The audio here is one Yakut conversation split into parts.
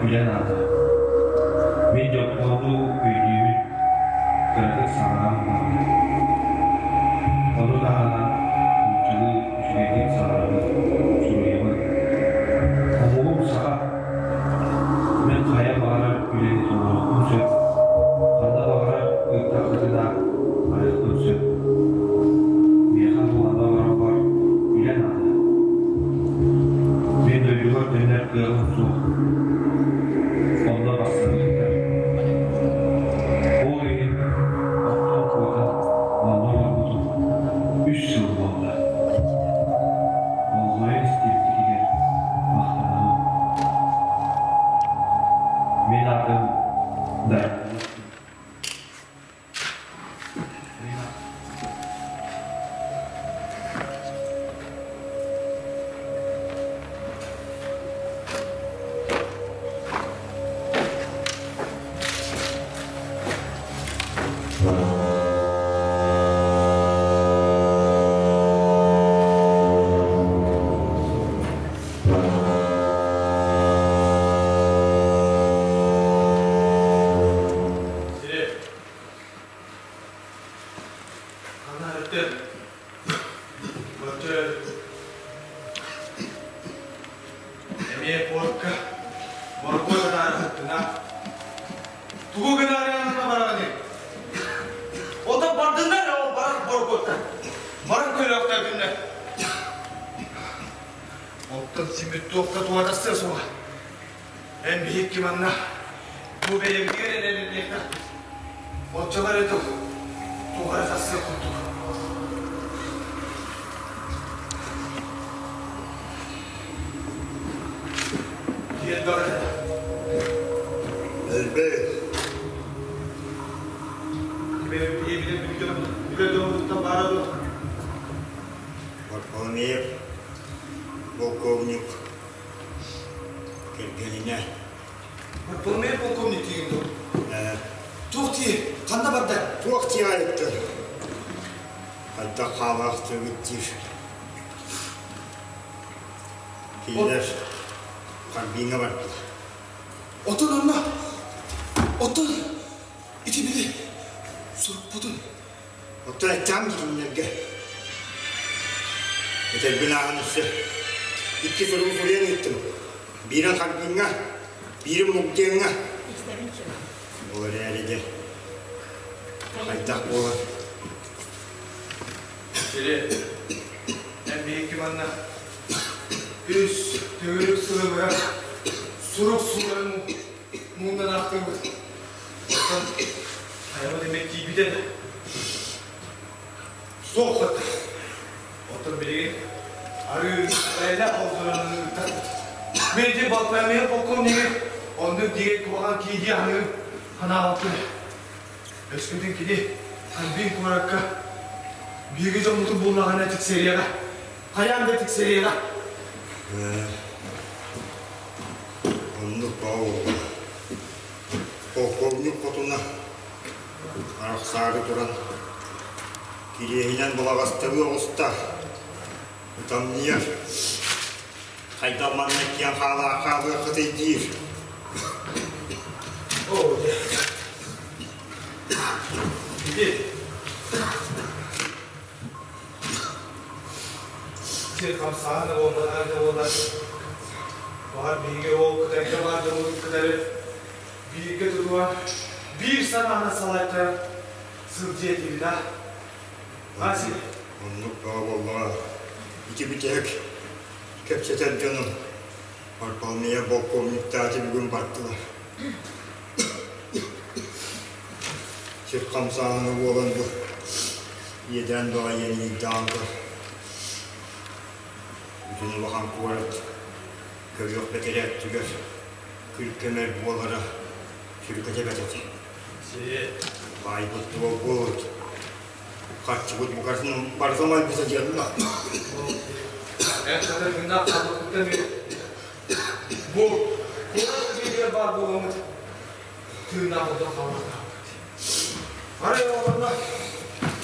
үлэ наада. Мин дьоппуоннуу өйдүүбүн, кыратык саҥаран ылабын. Ону таһынан нууччалыы үчүгэйдик саҥарабын, суруйабын. Омугум саха. Мин хайа баҕарар үлэни толоруохпун сөп, ханна баҕарар ыыттаххытына барыахпын сөп. Миэхэ дууһаба олорорбор үлэ наада. Мин дойдубар төннөр кыаҕым суох. Онно барсыбыттар. Ол иһин оттон куотан манна олорбутум үс сыл буолла. Болҕойон истибиккитигэр махтанабын. Мин аатым Дархан. Сири Ана өттө Өттө Эмиэ портка Моргуот атаарыһыттына Тугу гынаары анна бараҕыный? Ота бардыннар ол барар боргуоттан. Баран көрөөхтөөтүннэр. Оттон симмит туохта туһатастыа суоҕа. Эн биһикки манна бу бэйэбитигэр эрэниллиэхтээхпит. Оччолор эту туох эрэ тахсыах курдук. Диэн бөҕөтө. Элбэй. Кими билэ дьоммуттан баара дуо? Варфоломеев полковник кэргэнинэ. Варфоломеев полковник диигин дуо? Туох дии? Ханна барда? Туох дии айыттар? Хайдах хаалаахтыгыт диир. Кинилэр Харбиҥҥа бардылар. Отон онно, оттон ити били сурукпутун. Оттон эттэҕим дии кинилэргэ. Этэрбин ааһан өссө икки суругу суруйан ыыттым. Биирин Харбиҥҥа, биирин Мугдеҥҥа. Ол эрээри дьэ, хайдах буолар? Сири, эн биһикки манна үс төгүрүк сылы быһа сурук суурарын муҥнан ахтыбыт. Оттон хайабыт эмиэ тиийбитэ да суох хатта. Оттон билигин арыы бэйэлээх холдуранан ыытарбыт. Мин ити Балтамия полковнигы оннук дигэ куһаҕан киһи аныгын ханаабаппын. Өскөтүн кини Харбин куоракка биһиги дьоммутун буллаҕына тиксэриэҕэ. Хайаан да тиксэриэҕэ. Оннук баа буолла. Полковник хотуна арахсаары туран кириэһинэн балаҕастарыы оҕуста. Ытамньыйар. Хайдах манна киэн хаалаах хаалыаххытый диир. Оо, дьэ. Ити сир хамсааһына буолбатаҕа да буоллар, баҕар биһиги ол Кытайга баар дьоммутун кытары бииргэ тутуһан, биир санаанан салайтаран сылдьыа этибит аа. Вася. Оннук бөҕө буоллаҕа. Ити бүтэһик кэпсэтэр дьонум Варфоломея полковниктааты бүгүн бардылар. Сир хамсааһына буолан бу иэдээн баҕайы иэниийдэҕин көр. Бүтүн улахан куорат көрүөх бэтэрээттигэр күл-көмөр буолара сүрүкэтэ этэ. Баайбыт буолбут, харчыбыт букатын барыта умайбыта диэн Эн хата тыыннаах хаалбыккыттан бу куорат дьиэтигэр баар буоламмыт тыыннаах ордон хаалбатахпыт. Арай олорно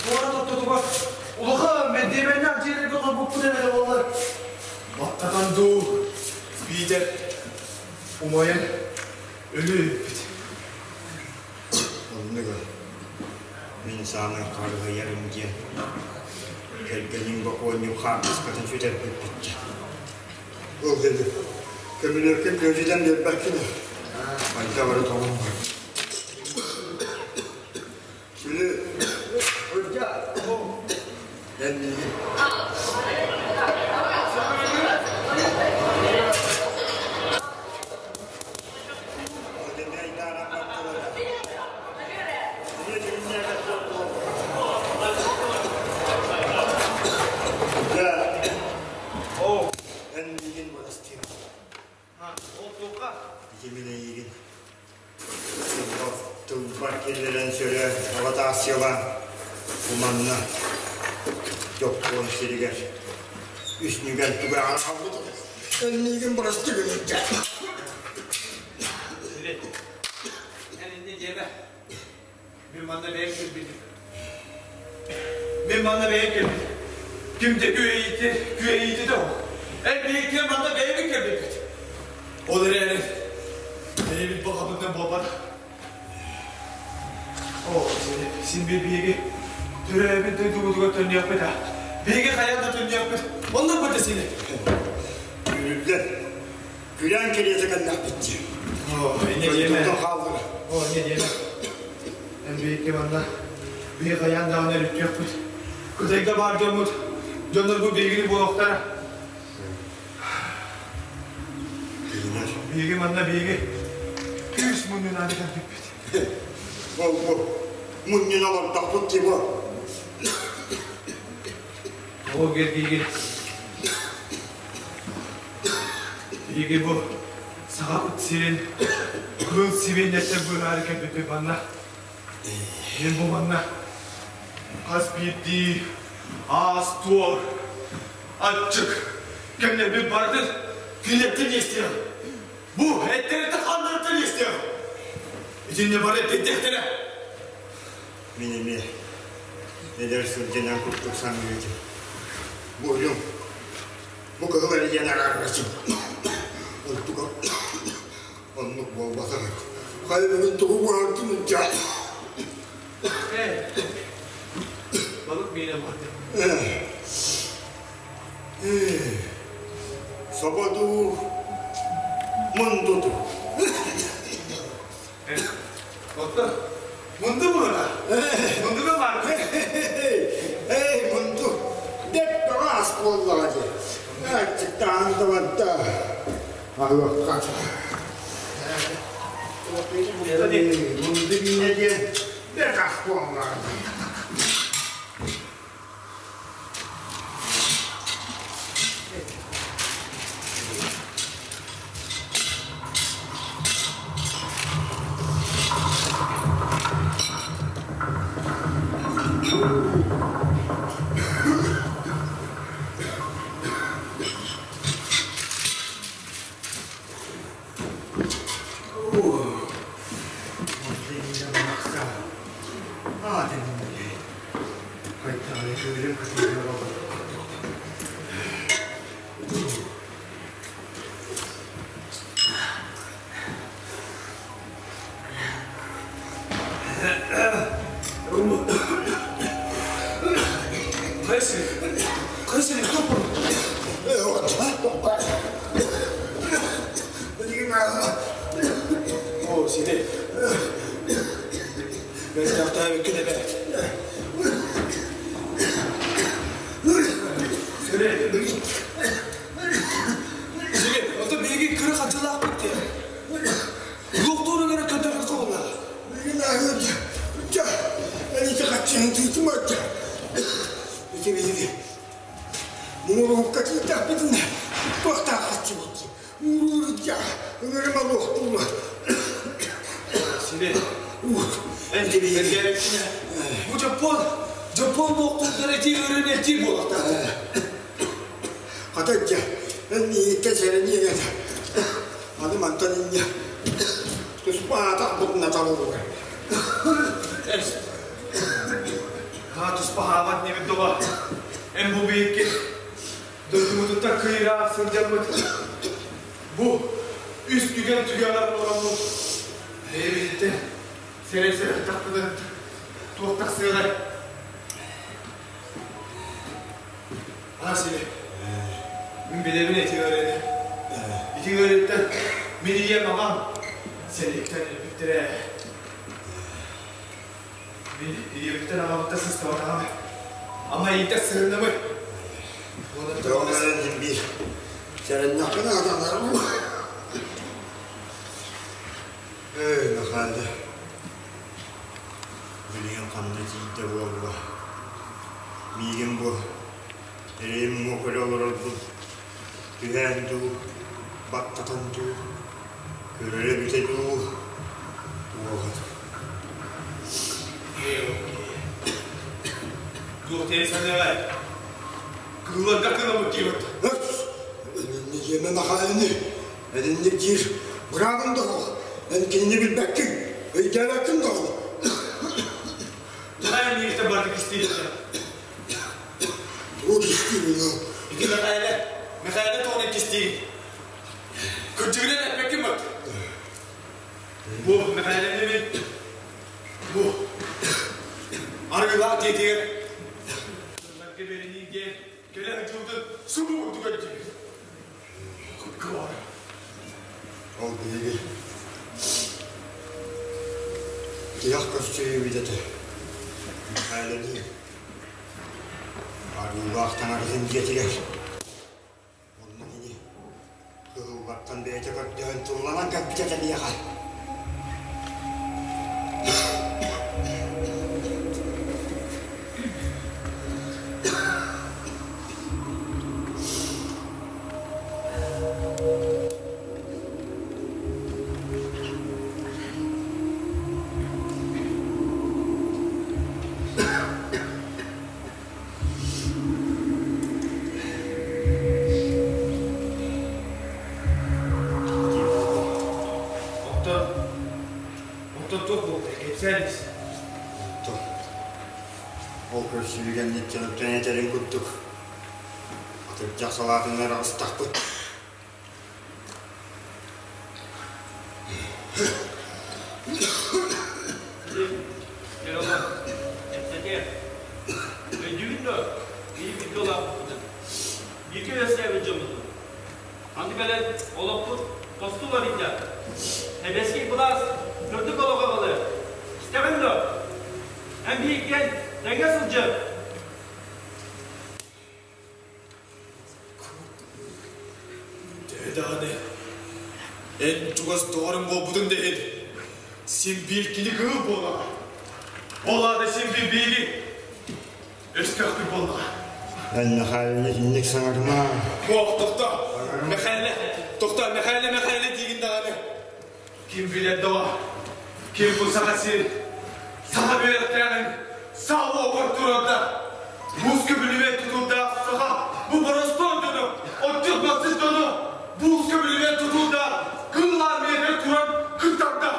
куорат ортотугар улахан мэндиэмэннээх дьиэлэргэ олорбуппут эрэ буоллар баттатан дуу биитэр умайан. Өлүү эбиппит. Оннуга мин саамай харыһыйарым диэн кэргэниҥ бокуонньук хаартыскатын сүтэрбиппит. Ол диэки көмүлүөккүн күөдьүтэн биэрбэккин хайда бары тоҕон бар. Сүлү Ырдьа эн миигин Эн миигин бырастыы. Ол туохха? Ити мин эйигин тылбар киллэрэн сөрө аҕатаассыйалаан бу манна Дьоппуон сиригэр үс нүгэн түгэҕэр хаалбыт. Эн миигин бырастыы гыныҥ Сири, эн инньэ диэмэ. Мин манна бэйэм кэлбитим. Мин манна бэйэм кэлбитим. Ким да күөйүүтэ, күөйүүтэ да ол. Эн биһиги манна бэйэбит кэлбиппит. Ол эрээри бэйэбит баҕабытынан буолбатах. Оо, син биир биһиги төрөөбүт дойдубутугар төннүөхпүт аа. Биһиги хайаан да төннүөхпүт. Оннук быта сини. Күрүллэр. Күрээн кэриэтэ кэллэхпит дии. Оо, инньэ диэмэ. Дойдуттан хааллар. Оо, инньэ диэмэ. Эн биһикки манна биһи хайаан даҕаны өрүттүөхпүт. Кытайга баар дьоммут, дьоннорбут биһигини буолуохтара. Кинилэр. Биһиги манна биһиги күүс мунньунаары кэлбиппит. Ол бу мунньуна олордохпут дии бу. Ол гергиигин Биһиги бу Сахабыт сирин кыл сибиинньэттэн быыһаары кэлбиппит манна. Мин бу манна хас биирдии аас-туор, аччык кэмнэрбин барытын кинилэртэн иэстиэҕим. Бу эттэриттэн-хааннарыттан иэстиэҕим. Итиннэ бары эппиэттиэхтэрэ. Мин эмиэ эдэр сылдьан курдук саныыр этим. Бу үрүҥ Бу кыһыл эрэ диэн араарбаччым. Онтуга оннук буолбатах. Хайа бүгүн тугу буһардым дьэ. Балык миинэ буһардым. Сободуу мундуту. Оттон мунду буолар. Мундуга баар. Эй, мунду. Бэт бөҕө ас буоллаҕа дии. Аччыктаан да барда. Аһыахха. Мунду миинэ диэн бэрт ас буоллаҕа дии. Хайсыны, туппун. О, сиди. Бэстээхтээбиккин эбээт. Сири. Сири, ото биһиги кыра хачылаахпыт диэн. Луохтууругар көтөрө хоҕула. Муҥуруһукка тиийдэхпитинэ туохтаах хаччыбыт Уурдьа, ыҥырыма луохтуура. Сири. Эн бэргээбиккинэ бу дьоппуон, дьоппуон луохтуурдар этии ыырын этии буолуохтаах. Хата дьэ, эн миигиттэн сэрэниэҥ этэ. Аны мантан инньэ туспа аатах наталылыгар. Haa туспа хаамат небит доҕор. Эн бу биһикки Дойдубутуттан кыйраан сылдьаммыт бу үс түгэн түгэҕэр олороммут Бэйэбититтэн сэрэ-сэрэ тахпытын туох тахсыаҕай? Ана сири. Мин билэбин ити ыарыыны. Ити ыарыыттан мин ийэм аҕам сэрииттэн өлбүттэрэ. Мин ийэбиттэн аҕабыттан сыстыбатаҕым. Ама иитэ сыһыннымый? Дьон эрэн биир. Сэрэннэххинэ атанарым. Эй, Михаил, билигин ханна тиийдэ буолла? Миигин бу эрэйим муох өлө олорорбун түһээн дуу, баттатан дуу, көрөрө эбитэ дуу, туоҕа Туох диэн саныаҕай? Кыылларга кыламмыт диэбит. Диэмэ Михайловны, Этинник диир быраабыҥ да суох. Эн кинини билбэккин, өйдөөбөккүн да ол. Тоҕо миигиттэн барыта кистиир этэ? Тугу кистиибин ол? Ити Мэхээлэ, Мэхээлэ тугунан кистиигин? Кырдьыгынан эппэккин бат. Бу Мэхээлэни мин бу арыгылаах дьиэтигэр кылларга бэринии диэн кэлэ сылдьыбытын субу курдук өйдүүбүн. Ол биһиги тиһэх көрсүһүүбүт этэ. Михайлович Арыылаах таҥаратын дьиэтигэр онно кини кыһыллартан бэйэтэ көрдөһөн тылланан кэлбит этэ миэхэ. Оттон, оттон туох буолбутай, кэпсээн ис. Оттон ол көрсүһүү кэнниттэн оттон этэрин курдук атырдьах салаатынан аҕыстахпыт. Өйдүүгүн дуо? Биир улааппыппытын. Бииргэ үөскээбит дьоммутун. Аны кэлэн олохпут тосту уларыйда. Сэбиэскэй былаас сырдык олоҕу аҕалыа. Истэҕин дуо? Эн биһиккэн тэҥҥэ сылдьар. Төһө даҕаны эн чугас доҕоруҥ буолбутун да иһин син биир кини кыыл буолаҕа. Ол аата син биир биһиги өстөөхпүт буоллаҕа. Эн Михайловна итинник саҥарыма. Ох, тохтоо! Мэхээлэ, тохтоо, Мэхээлэ, Мэхээлэ диигин даҕаны. Ким билэр доҕор, ким бу саха сир, саха үөрэхтээҕин саа уоҕар турарда, муус көбүлүмэн тутуурдаах саха бу боростуой дьону, отчут бассыт дьону буус көбүлүмэн тутуурдаах кыыл армиятыгар туран кыттарда.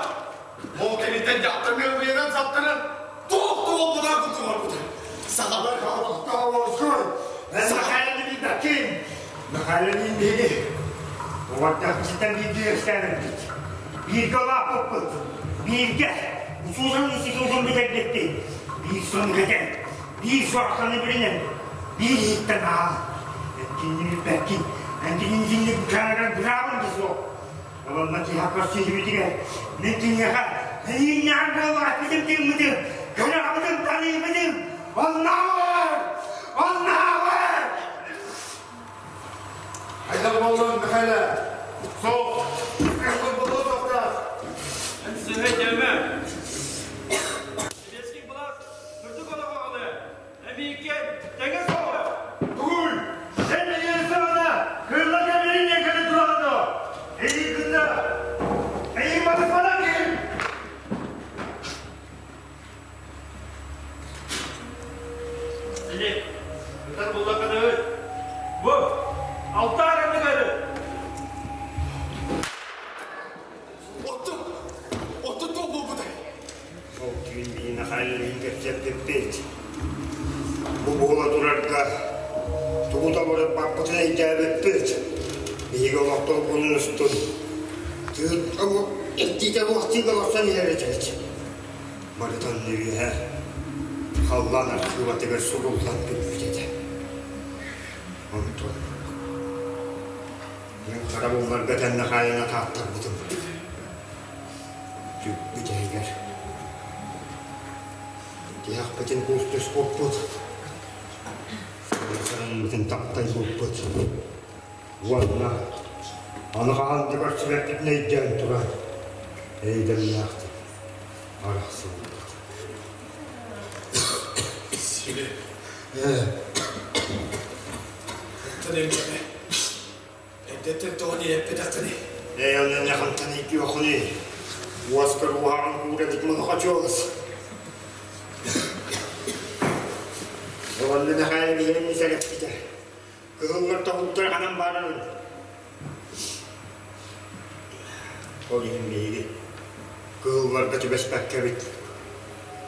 Ол кэнниттэн дьахтар мыанан саптаран туох да буолбутаа курдук барбыта. Сахалар Михайловна билбэккин. Михайловна биһиги уордахпытыттан бииргэ үөскээбиппит. Бииргэ улааппыппыт. Бииргэ усуусун институтун бүтэрбиппит. Биир сон кэтэн, биир суохтаны билинэн, биир иһиттэн аал. Эн кинини билбэккин. Эн кинини итинник быһаарар быраабыҥ да суох. Онно тиһэх көрсүһүүбүтүгэр мин киниэхэ эйииннээх буолааппытым тыыммытым, көрөҕүтүм, таныыбытым, оннооҕор, оннооҕор! Хайдах буоллун, Михайло? Суох. Эн сыһа дьэмэ. Сэбиэскэй былаас сырдык олоҕу аҕалыа. Эмииккэ тэҥэ суоҕа. Тугуй? Сен милиционер кыылла кэмирин кэлэ тураҕын дуо? Эйиин кытта эйиин батыспатах киһим. Сили, ытар буллаххына ыт. Бу, алта араннык ырыт. Оттон, оттон туох буолбутай? Ол түүн биһиэхэ Михайловиһын кэпсэппиппит. Бу буола турарга тугу да баппытын өйдөөбүппүт. Биһиги олохтон кунун устун. Эрдиитэ буохтууга олорсон иһэр этибит. Барытын үөһэ халлаан архыыбатыгар суруллан бүппүт этэ. Онтон мин харабылларга тэннэ хаайан атааттарбытым. Бүтэһигэр тиһэхпитин куустуспуппут, сарынмытын таптайбыппыт. Уонна аны хаһан да көрсүбэппитин өйдөөн туран, эйдэмнээхтик арахсыбыппыт. Сили. Оттон эмиэ эрдэттэн тоҕо диэппэтэххиний? Ээ, онно хантан өйдүөххүнүй? Уоскар уһаҕын куура бит мунхочуолус. Онно Михаил биһигини сэрэппитэ. Кыһыллар тоһуттар ханан баарарын. Ол иһин биһиги кыһылларга түбэспэккэбит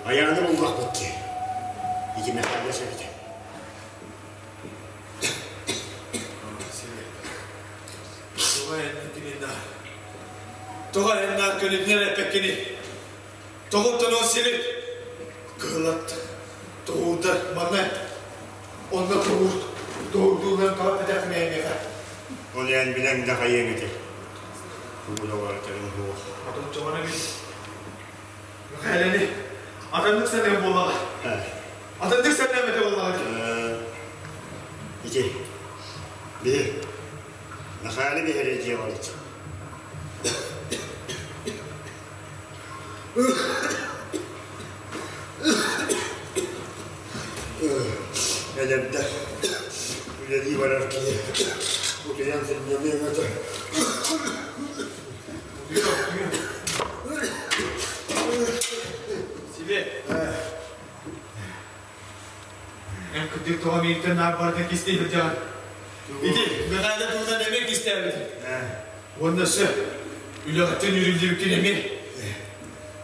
айааны буллахпыт дии. Ити Михайло сэбитэ. Тоҕо эннаар көнүтүнэн эппэккиний? Тоҕуттан ол сири кыһылат тоһуурдар манна онно тоһуур тоһуурдууларын тоҕо эппэтэх миэхэ. Ол эн билэн да хайыаҥ ити. Тугу да барытарын суох. Отончоҕуна мин Михайлени атыннык саныам буоллаҕа. Атыннык саныам этэ буоллаҕа. Ити биһи Михайлы биһири дьиэҕэ Эдэрдэ үлэлии барар киһи утуйан сынньаныаҥ этэ. Сибиэ. Эн кырдьык тоҕо миигиттэн наар барыта кистии сылдьаҕын? Ити Михайло туһунан эмиэ кистээбит. Уонна өссө үлэҕиттэн үүрүллүбүккүн эмиэ.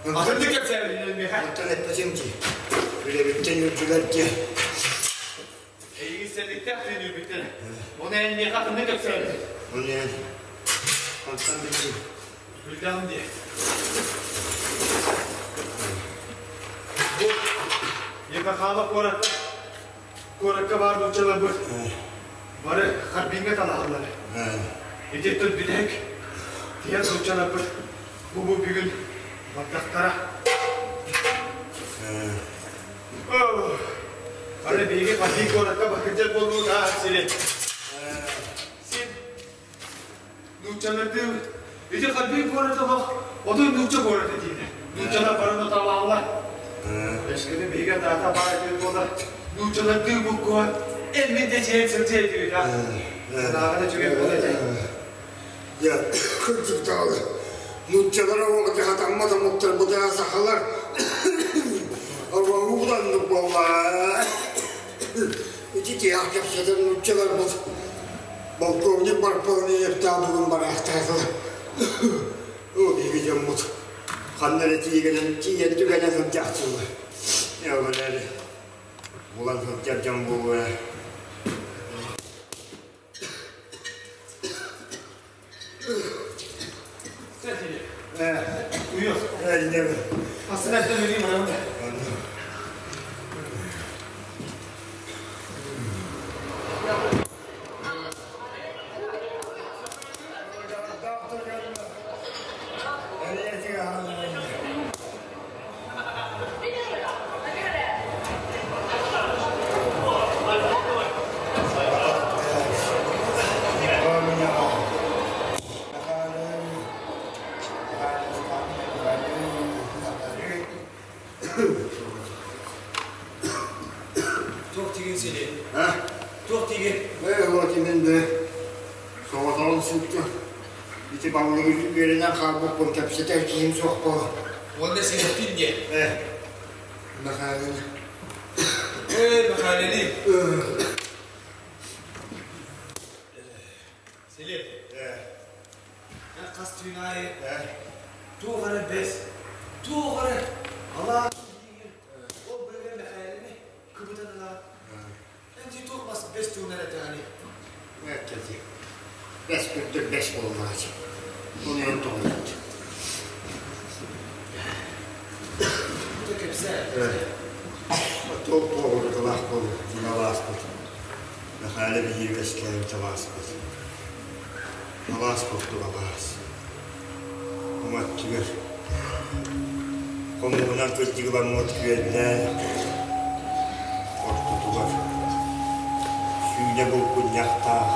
Атыннык кэпсээбитин миэхэ. Оттон эппэтим дии. Үлэбиттэн үүрдүлэр дии. Эйигин сэлликтээх түүн үүрбүттэрэ. Оны эн миэхэ атыннык кэпсээбитин. Оны эн хантан биллиҥ? Билдэҕим дии. Бу Епархала куоракка куоракка баар нууччаларбыт бары Харбиҥҥа талаһаллар. Ити тут бүтэһик тиһэн нууччаларбыт бу бүгүн бардахтара. Аны биһиги Харбин куоракка бакырдьар буоллубут аа сири. Син Нууччалардыы ити Харбин куората олох отой нуучча куората дииллэр. Нууччалар барыны талааллар. Өскөтүн биһиги атаата баар этибит буоллар, нууччалардыы буккуһан эн-мин дэсиһэн сылдьыа этибит а. Санааҕа да үчүгэй буолуо этэ. Я кырдьык даҕаны нууччалар оҕоҕо хатаммат омуктарбытыгар сахалар оҕоҕу буолла. Ити тиһэх кэпсэтэр нууччаларбыт полковник Барполниевтаах бүгүн бараахтаатылар. Ол биһиги дьоммут ханна эрэ тиийгэнэн тиийэн түгэнэ сылдьаахтыыллар. Ол эрээри булан сылдьар дьон буолуо ээ. Уйуох. Астына эттэн үрүү барабын. Туох тигин сили? Туох тигин? Ээ, вот именно соҕотоҕун сылдьар. Ити баллыгы үөрэнэн хаалбыппын кэпсэтэр киһим суох буолан. Уонна сирэппин диэ. Ээ, Михайловна. Ээ, Михайловна. Сили. Эн хас түүн аайы туох эрэ бэс, туох эрэ алаас диигин. Ол быыһыгар Михайловна кыбытан ылаат. Эн дии туох бас бэс туһунан этэҕиний? Бэс күрдүр бэс буоллаҕа. Ол иһин тоҕо. Мэхээлэ биһиги үөскээбит алааспыт. Алаас курдук алаас. Уҥа өттүгэр хомуһунан кырдьыгыламмыт күөллээх, ортотугар сүүнэ булгунньахтаах.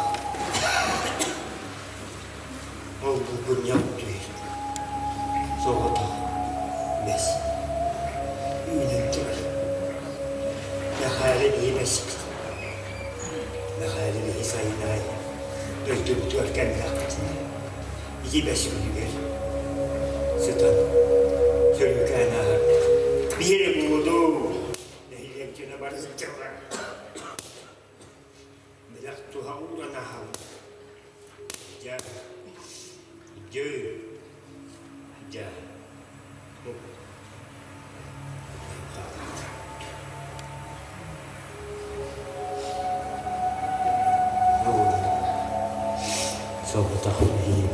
Ол булгунньах түһэр соҕотох бэс үүнэн турар. Мэхээлэ биһи бэспит. Мэхээлэ биһи сайын аайы дойдубутугар кэллэхпитинэ ити бэс күнүгэр сытан сөрүүкээн ааһарбыт. Биһири буолуу нэһилиэк дьоно бары сылдьаллар. Бэлэх туһа ууран ааһабыт. Дьэ, дьэ, дьэ. Соҕотох иһин.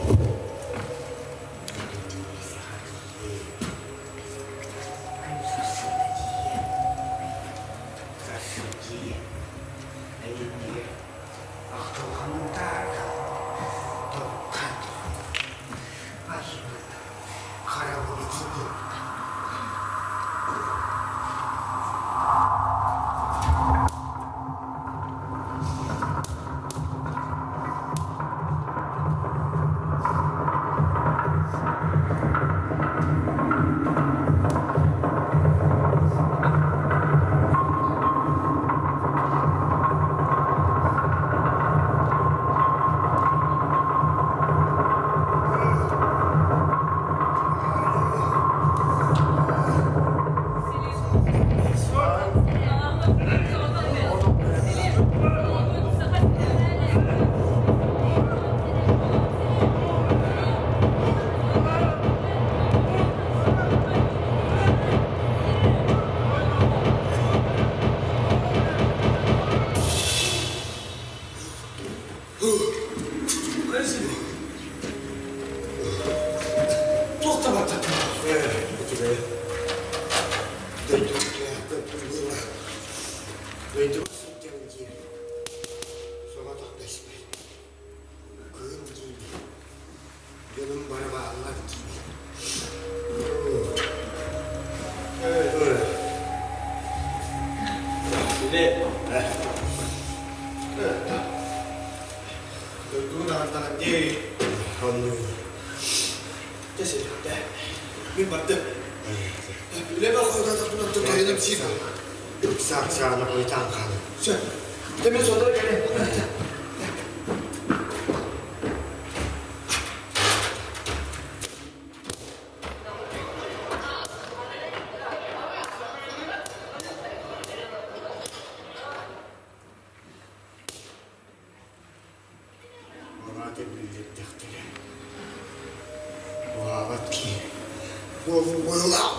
Туох да барда. Дойдубар сылдьан диир соҕотох бэспэр кыһын диибин дьонум бары бааллар диибин Дойдугун аһардаҕын дии. Оннук. Дьэ сирдэ. Мин бардым. Үлэбэр хойутаатахпына тойонум сиир. Ыкса-ыксаана хойутаан хаалын. Сөп. Дьэ мин сотору кэлиэм. Араата биллэрдэхтэрэ. Уһаабат киһи буоллум быһыылаах.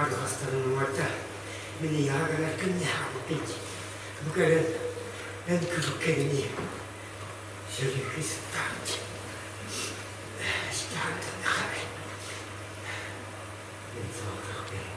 Арҕастарын уҥуорда мин ийэҕэ кэлэр күннээҕиппин бу кэлэн эн күлүккэбиний сөрүүкүү сыттаҕым дии истэҕин мин соҕотох бэйэм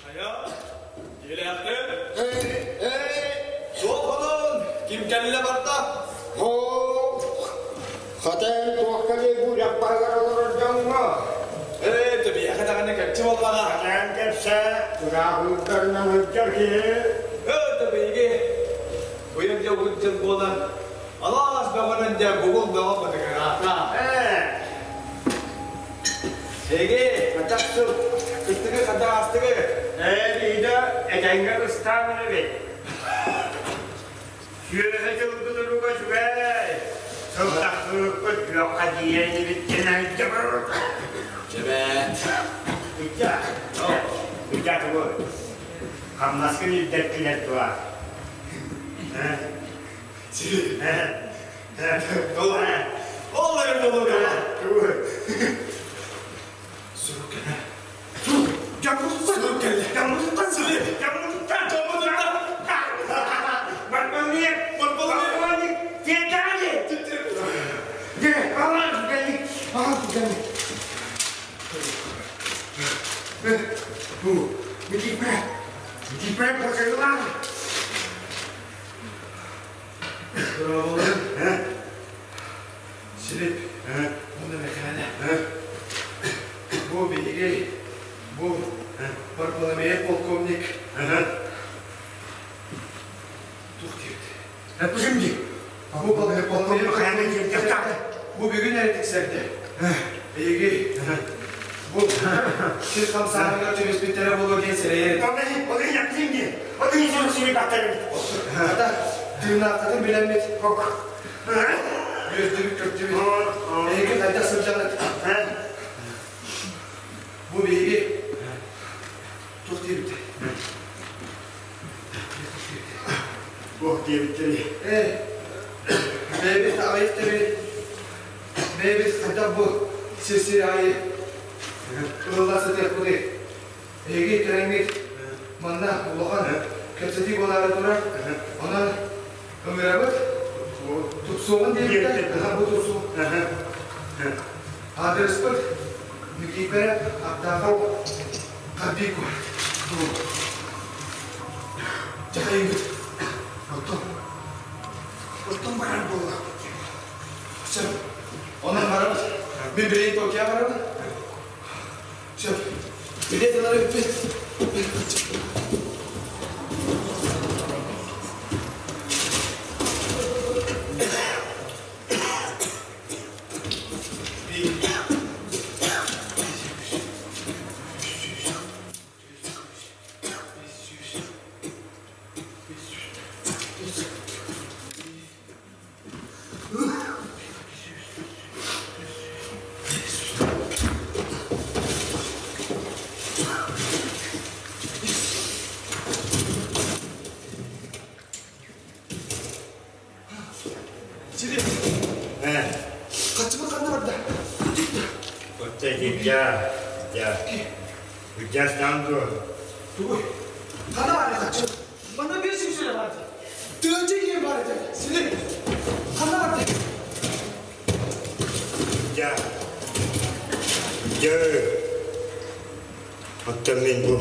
Хайа, дьиэлээхтэр? Суох онон, ким кэллэ барда? Хата эн туохха диэ бу дьахпарыгар олорор дьоҥҥо? Ээ, төбүйэхэ даҕаны кэмчи буоллаҕа. Хатаан кэпсээ, ыраах ыырдарынан сылдьар киһи. Ээ, төбүйэги уйан дьэ угун дьыл буолан, алаас бөҕөнөн дьэ бугул бөҕө бытыгыраата. Ээ, Эги, хачах сыл, кыстыгы хаддаҕастыгы. Ээ, биһиги этэҥҥэ ыстаан эрэбит. Сүөһэ дьылгылыруга үчүгэй. Сылтахтыырбыт күөххэ тиийэн ибиттэн айдьабыт. Чэбээт. Ычча, ычча тугу? Хамнаскын илдэркилэр туа. Ол эрэ болуга. Сурук кэлэ. Сурук кэллэ. Сурук. Силип, уонна Мэхээлэ. Бу биһиги, бу Барбаламеев полковник туох диэбит? Бу полковник бу бүгүн эрэ тиксэрдэ. Биһиги бу сир хамсааһыныгар түбэспиттэрэ буолуо диэн сэрэйэр. Хата, тыыннааххытын билэммит, үөрдүбүт, көрдүбүт. Эһиги хайдах сылдьаҕыт? Бу биһиги туох диэбитэй? Туох диэбиттэрий? Ээ, бэйэбит аҕыйах тэбит, бэйэбит хайдах бу сир-сир аайы ылла сытыахпытый? Эһиги кэлэҥҥит манна улахан кэпсэтии буолаары турар. Онон ыҥырабыт. Тупсуоҕун диэбиттэр. Аха, бу тупсуо. Аадырыспыт Никииппэрэ Аттаахов Харбий куорат. Дьахайыҥҥыт. Оттон, оттон барар буоллахпыт дии. Сөп. Онон барабыт. Мин билигин Токио барабын. Сөп. Билет ылары бүппүт. Сири. Хаччыбыт ханна барда? Отта дьа, дьа. Дьастан дуо? Тугуй? Ханна бар хаччы? Манна bir sürü var. Тыынча киһи бар этэ. Сири. Ханна барда? Дьа. Дьэ. Оттон мин бу.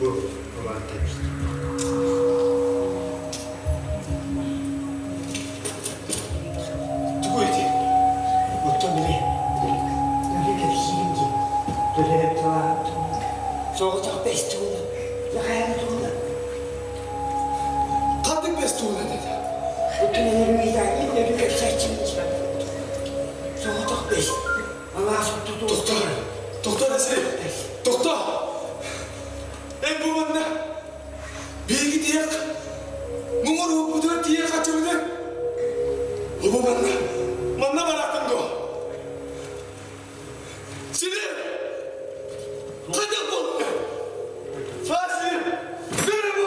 Бу улаатта Тугу ити? Оттон били били кэпсиирим дии. Төлөрөп тылаһым Соҕотох бэс тугуна, лахайан тугуна. Ханнык бэс тугуна деді? Оттон энерүү идаани өрүү кэпсээччибин дии. Соҕотох бэс. Алаас оттоту. Тохто. Тохто Василий. Тохто. Эн бу манна биһиги тиэх муҥур уоппутугар тиийэ хаччыбыты. Бу манна манна бараатын дуо? Сири! Хайдах буолла? Фаси! Сири бу!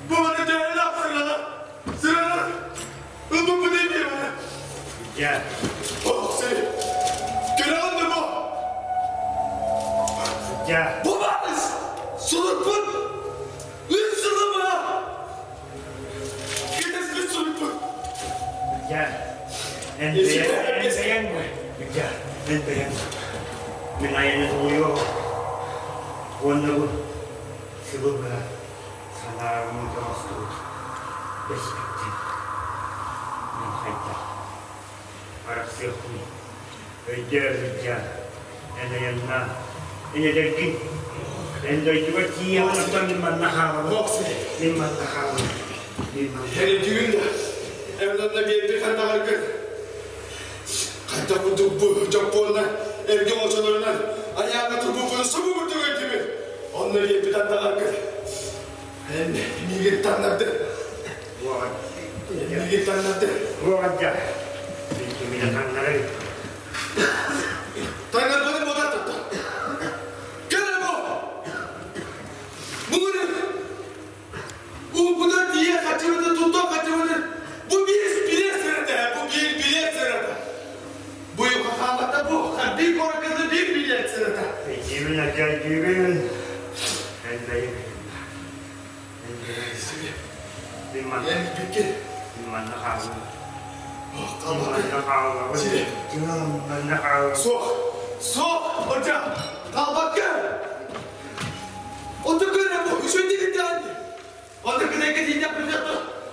Бу маны төһөлөөх сырана? Сырана! Ылбыппыт эмиэ маны. Дьэ. Ох, сири! Көрөҕүн да бу? Дьэ. Бу баарыс! Сулуппут! Үс сылы быһа! Кэтэспит сулуппут! Дьэ. Эн бэйэҥ, эн бэйэҥ, дьэ, эн бэйэҥ. Мин айаны тулуйуох. Уонна бу сылы быһа санаарым оҥостубут бэспиттэн мин хайдах арахсыахпыный? Өйдөө, Ылдьаа, эн айаннаа, эн эдэргин, эн дойдугар тиийэҕин, оттон мин манна хаалабын. Мин манна хаалабын. Мин манна. Эрийдигин да, эн онно биэрбит ханнаҕаргын хайдах курдук бу дьоппуоннар эргэ оҥочолорунан айааҥҥа турбуппутун субу курдук өйдүүбүн. Онно биэрбит андаҕаргын эн миигин таҥнардын. Миигин таҥнардын. Уоҕадьа. Мин кимине таҥнарый? Таҥнарбытын буотар тутта. Кэлэ бу! Муҥур Ууппутугар тиийэ хаччыбытын туттуох хаччыбытын бу биир билиэт сырата бу биир билиэт сырата. Бу хаалбата бу хардыы куоракка биир билиэт сырата. Өйдүүбүн, өйдүүбүн. Эн бэйэҥ Эн бэйэҥ. Мин манна Эн бүккүн. Мин манна хааллым. Мин Хаалбаккын. манна хааллаҕым. Сири. Манна хааллаҕым. Суох. Суох. Ырдьа. Хаалбаккын. Оту көрө бу үчүгэй дээн. Онно кыдайга тиийдэхпинэ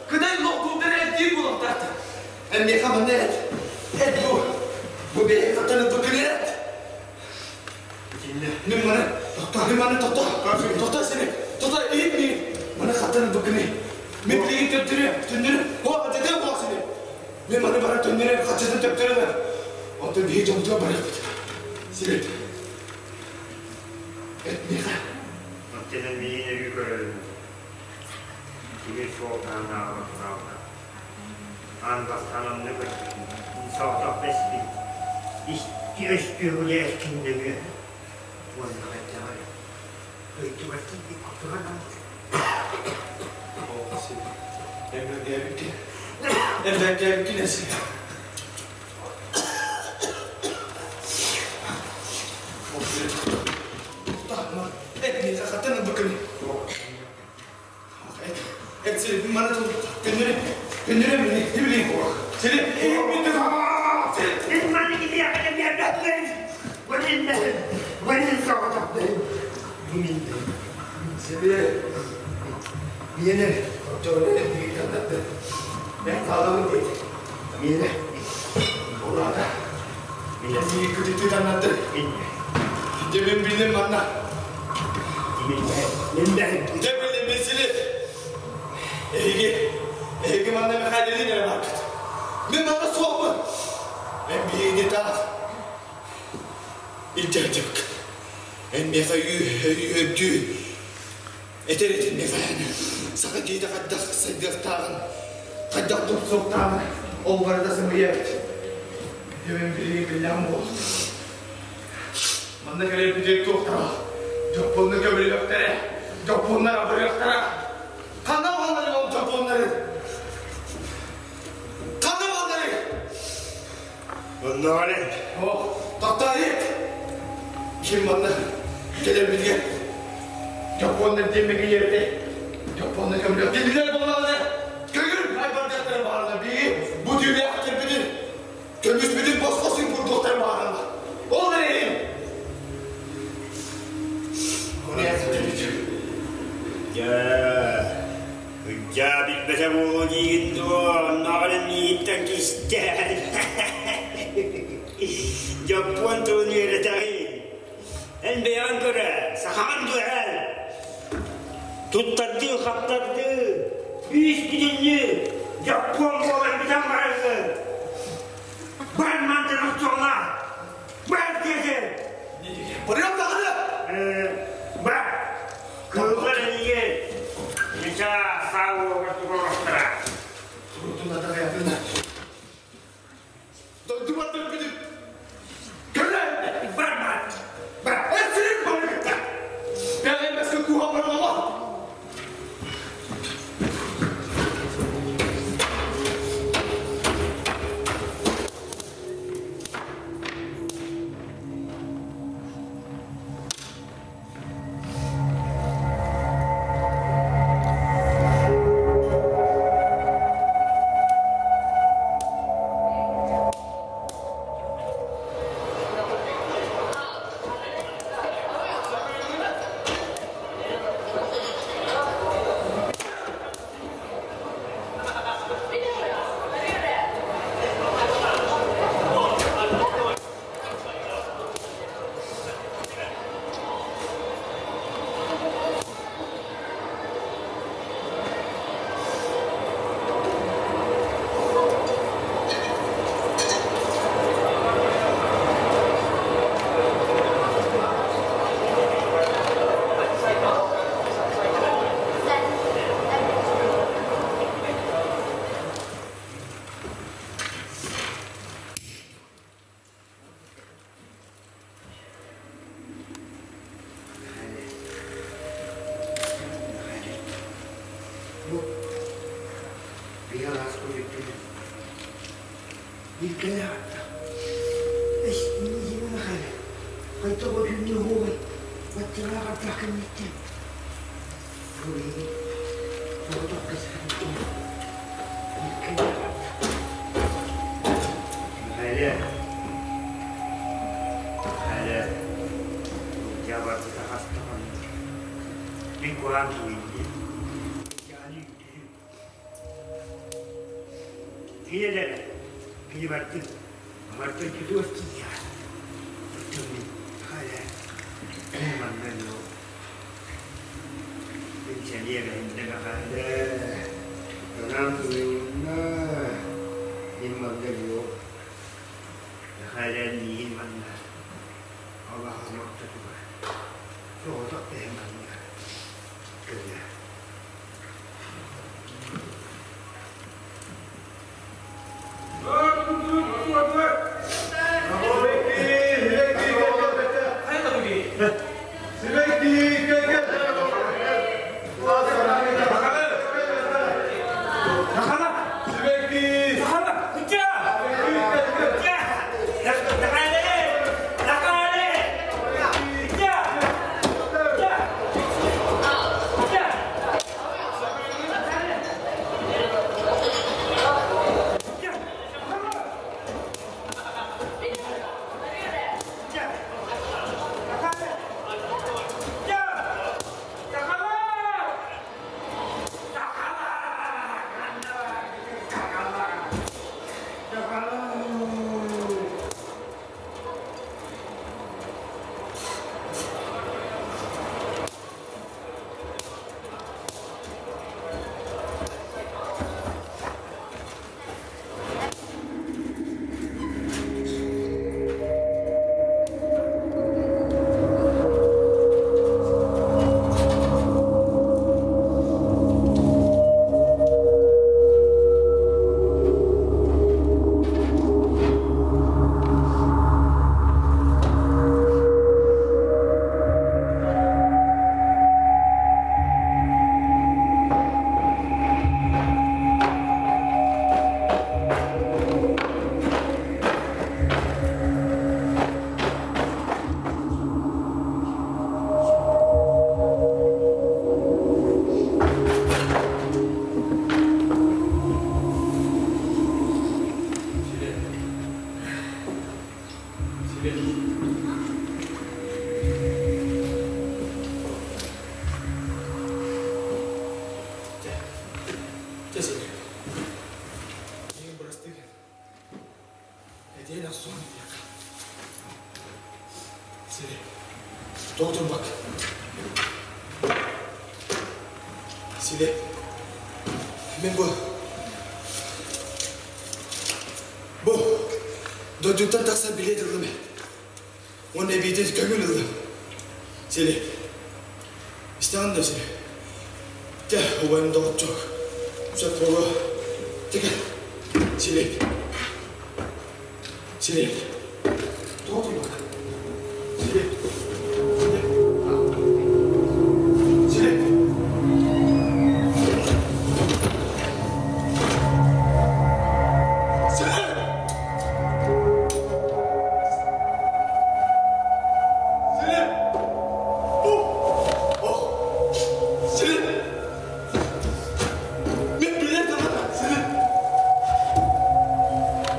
кыдай лоһтуурдар эрдиир буолуохтаахтар. Эн миэхэ манна эт. Эт бу. Бу бэйэ хаттан ылбыккын эт. Итиннэ. Мин маны тохто, мин маны тохто. Тохто сени. Тохто иһит миигин. Маны хаттан ылбыккын Мин билигин төптөрү, төннөрү. О, хаччытын буол сени. Мин маны бара төннөрү, хаччытын төптөрү. Онтон биһи дьоммутугар барыахпыт. Силип. Эт миэхэ. Оттон миигин өрүү көрөрүм. Тимир суол таһынааҕы тураалга. Аан бастаан онно көрбүтүм. Соҕотох бэспин. Икки өстүөҕүлэ эркиннэҥүө. Уонна хайдаҕа дойдубар тиийбит курдуга Эмэргээбиккин. Эмэргээбиккин эсин. Эт миэхэ хаттан ылбыккын. Эт, эт сири маны көннөрү, көннөрү мини, не билейин. Сири, Мин маны киһиэхэ биэрбэппин. Валин Валин соҕотохпун. Бу мин. Сири, миэнэ, оччоҕуна биир Мен хаалабын дейт. Миэнэ, олаата. Миигин күтүттүү таннарды. Дьэ мин билим манна. Мин Дьэ билим мин сили. Эһиги, эһиги манна Михайлилин эрэ барбыт. Мин манна суохпун. Мен биһигини таах. Илдьэ сылдьыбыккын. Эн миэхэ өйүү этэр этин миэхэ саха киһитэ хайдах сайдыахтааҕын, хайдах тупсуохтааҕын ол барыта сымыйа эбит. Дьэ билигин биллэҕим буол. Манна кэлэрбитигэр туохтара дьоппуоннар көмөлөһүөхтэрэ, дьоппуоннар абырыахтара. Ханна буоллар ол дьоппуоннары? Ханна буолларый? Оннооҕор О, тохтоо Ким манна кэлэрбитигэр дьоппуоннар диэн мэгийэртэй. Дьоппуоннар көмөлөөх. Кинилэр буоллаҕына көҥүл айбардыахтара баарына биһиги бу түүлээхтэрбитин көмүспүтүн босхо син курдуктар баарына. Ол эрээри Дьэ, ылдьаа билбэтэ буолуо диигин дуо, оннооҕор миигиттэн кистээн. Дьоппуон тылын үөрэтэҕин. Эн бэйэҕин көрө, сахаҕын дуо эн? Туттардыы, хаптардыы, үүс бүтүннүү дьоппуон буолан бүтэн бараҥҥын. Бар мантан охсуола! Бар диэтим! Барыам даҕаны! Бар! Кыыллар эйигин Мича саа уолугар туруорохтара. Турутун атаҕайатын. Дойдубар төрпүтүм. Көлө! Бар бар! Бар! Эсирин барыта! Бэҕэмэскэ куһа баралама! Бу биһи алаас куйуттун Илкэлэ аҕатта. Эс миигин халя. Хайта бу түүннү уһуобай. Баччалаах ардах кэнниттэн. Бу биһиги соҕотох кэспитин Илкэлэ аҕатта. Михаил, Михаил, я барбыта хаста хонно. Мин куһаан тулуйдум. Ийэлэрэ кини бардын, барда дьудуор тиийэҕин. Оттон мин халя мин манна ноо. Мин сэниэ бэһиннэ Мэхээлэ, санаам тулуйунна, мин манна ноо. Мэхээлэ миигин манна алаһам ортотугар соҕотох бэйэм манна кэлэ. Тоҕо турбаккын? Силип, мин бу бу дойдуттан тахсар билиэт ыллым ээ. Уонна эбиитин көҥүл ыллым. Силип, истэҕин да Силип? Дьэ, убайым доҕоччуок, сөп буолуо. Дьэ кэл, Силип. Силип. Тоҕо турбаккын? Силип. Силип. Силип. Силип! Силип! Ох! Силип! Мен билэр даҕаны Силип!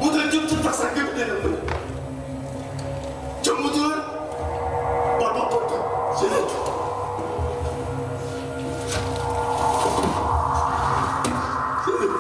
Бу дойдуттан тахсарга билэр ыллым. Дьоммутугар барбаппыккын Силип! Силип!